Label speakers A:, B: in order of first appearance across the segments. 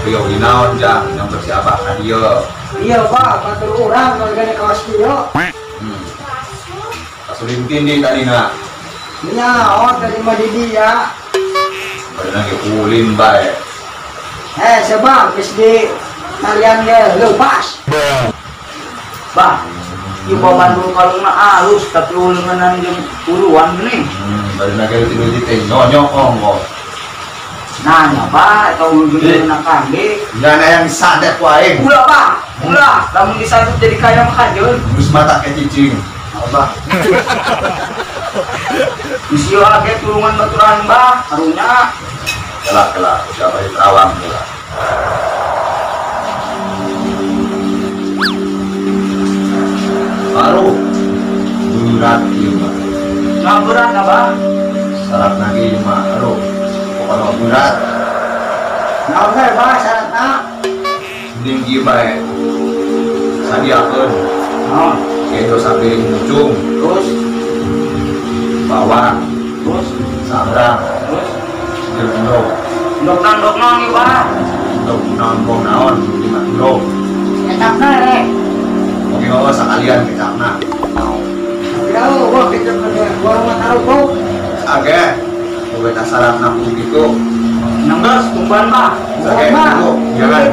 A: Peryogi naon jang yang bersiapa ka dieu.
B: Iya, Pak, batur urang kalau gane kawas kieu.
A: Kasurin tindi tadina.
B: Nya, oh tadi mah di dia.
A: Badana ge ulin bae.
B: Sebab geus di tarian ge leupas.
C: Bah, ieu bandul kalungna alus tapi uleungenan jeung uruan geuning.
A: Badana ge leutik-leutik teh nyonyok ongko.
C: Nanya bah, atau ujungnya kangge.
A: Nyana yang santet ku aing.
C: Ulah bah, ulah. Lamun disantut jadi kaya mah kajeun.
A: Geus mata ke cicing.
C: Abah. Geus ieu age tulungan baturan bah, karunya.
A: Kelak-kelak, siapa yang terawang kelak. Baru berat ieu mah.
C: Nah berat abah.
A: Syarat lagi mah, aduh. Kalau berat,
B: naon we bah syaratna?
A: Mending kieu bae. Sadiakeun.
C: Naon?
A: Kejo sapiring mucung,
C: terus
A: bawang,
C: terus
A: sabrang,
C: terus
A: jeung endog.
C: Endog naon ieu bah?
A: Endog naon bong naon, lima endog.
B: Kecapna re.
A: Oke, oh sakalian kecapna.
B: Ya, wah kecap gua mah taruh.
A: Age. Beta syaratna kudu kitu.
C: Nanggeus tumban mah.
A: Oke, jangan.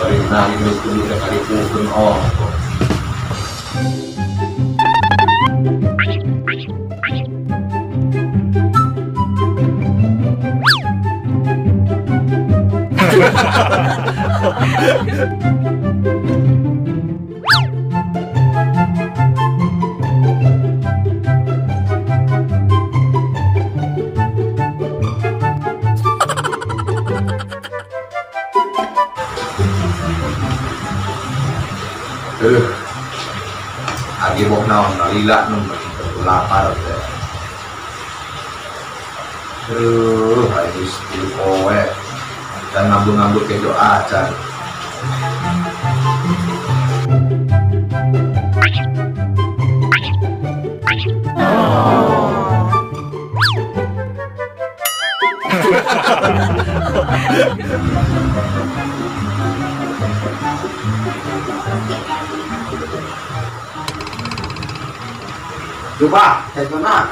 A: Bari nah geus kudu teh kadipukeun oh. Agi boh naon lila nu lapar teh. Aduh, geus tilu poe. Dan ngambung-ngambung kejo acan.
C: Coba, kejona.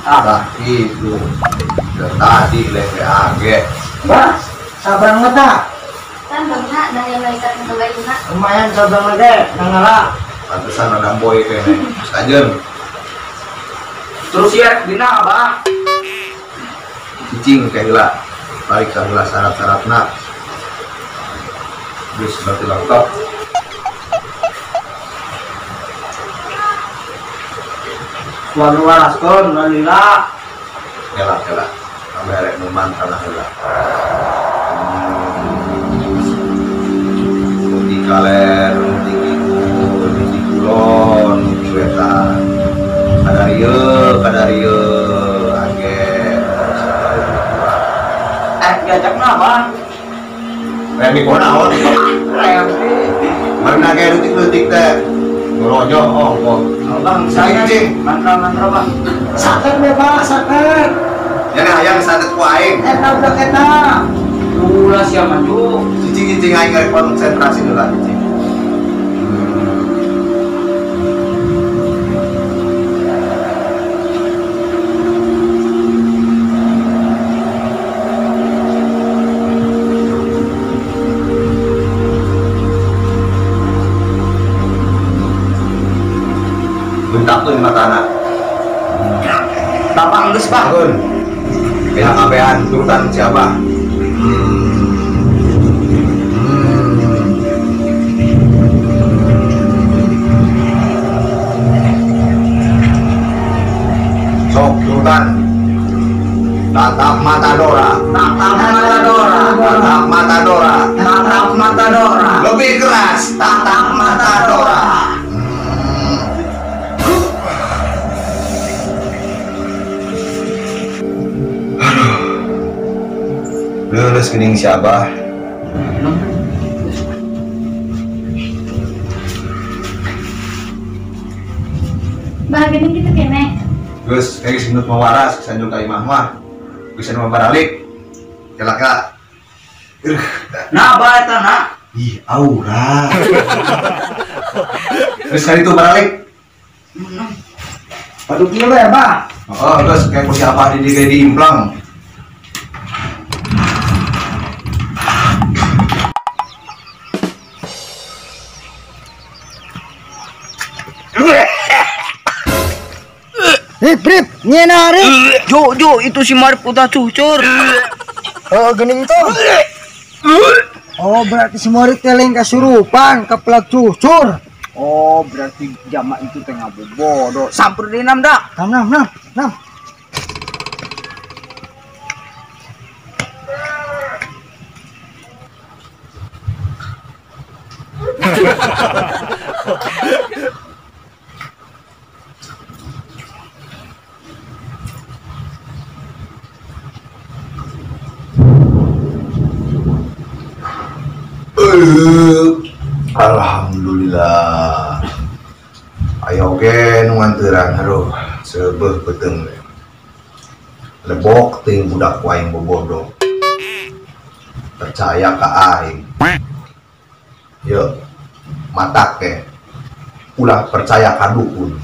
A: Ah, itu. Tadi leke age.
B: Bah, sabrang mata.
D: Kan bangna dan yang malaikat kebayuna.
B: Lumayan sabrang lagi, nangala.
A: Pantesan ada boy kayaknya. Kajen.
C: Terus ya, dina abah.
A: Cicing kayak gila. Balik salah syarat-syaratna. Terus berarti lengkap.
C: Suanu waraskon, lalila.
A: Kelak, kelak. Sampai rek numan tanah heula. Di kaler, di kidul, di kulon, di wetan. Kadarieu, age.
C: Diajak kenapa?
A: Remi naon?
C: Remi.
A: Mana ge leutik-leutik teh. Ngorojong oh, oh.
C: Bang, saya cing, mantra-mantra bang.
B: Saker bebas, saker.
A: Ya nah, hayang santet ku aing.
B: Eta udah eta.
C: Ulah sia maju.
A: Cicing-cicing aing rek konsentrasi heula cicing. Bentakeun matana.
C: Bapak geus, Pak.
A: Keun. Pihak kabehan turutan siapa? Sok turutan. Tatap mata Dora.
C: Tatap mata Dora.
A: Tatap mata Dora.
C: Tatap mata Dora.
A: Lebih keras. Tatap mata Dora. Lulus gening siapa?
D: Nah, gini gitu kene.
A: Geus, kayak geus mawaras, sanjung ka imah mah. Geus anu baralik. Kelaka.
C: Nah, bae eta na.
A: Ih, aura. Geus kali itu baralik.
B: Paduk ieu we, Bah.
A: Oh, geus kayak kursi apa di kayak diimplang.
B: Rip, rip, nyena rip.
C: Jo, jo, itu si Marip udah cucur.
B: Oh, gening tuh. Oh, berarti si Marip teling kasurupan, keplak cucur.
C: Oh, berarti jamak itu tengah bodoh. Sampur di enam dah.
B: Enam, enam, enam.
A: Alhamdulillah. Ayo ge nu nganteurang aduh seubeuh beuteung. Lebok teuing budak ku aing bobodoh. Percaya ka aing. Yeuh, matak teh. Ulah percaya ka dukun.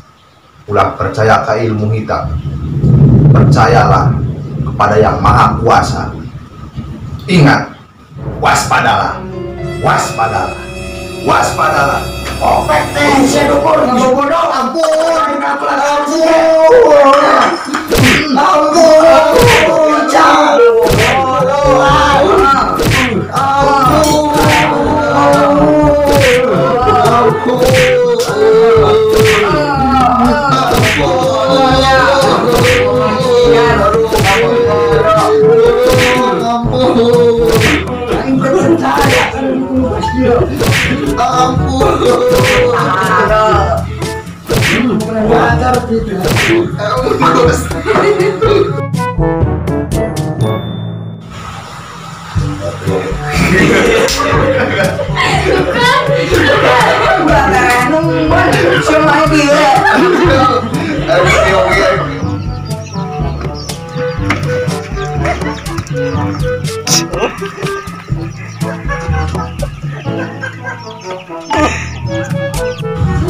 A: Ulah percaya ka ilmu hitam. Percayalah kepada Yang Maha Kuasa. Ingat, waspadalah. Waspadalah. Waspadalah.
B: Opek teh, saya dukun bodoh. Ampun, ampun. Ampun.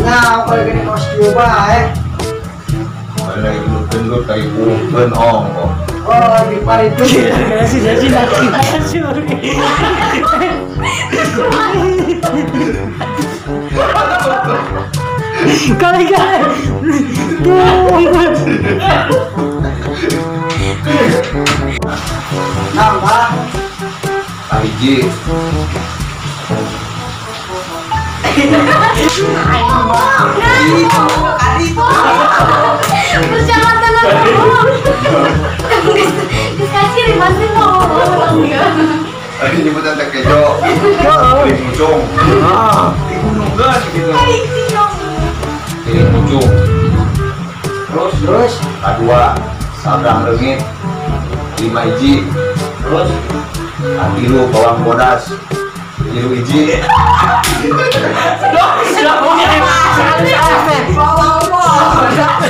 B: Nah, kalau gini kos coba eh.
A: Lagi gendut kayak ben ongko.
B: Oh, di paritu.
E: Kali kali.
B: Nambah.
A: Hiji.
D: Persyaratan aku. Dikasih ribasin mau enggak.
A: Tadi nyebutan teh kejo. Di mucung. Di gunung geus gitu. Di mucung. Terus terus kadua sabrang reungit 5 hiji. Terus katilu bawang bodas 3 hiji.
C: Bawang bodas.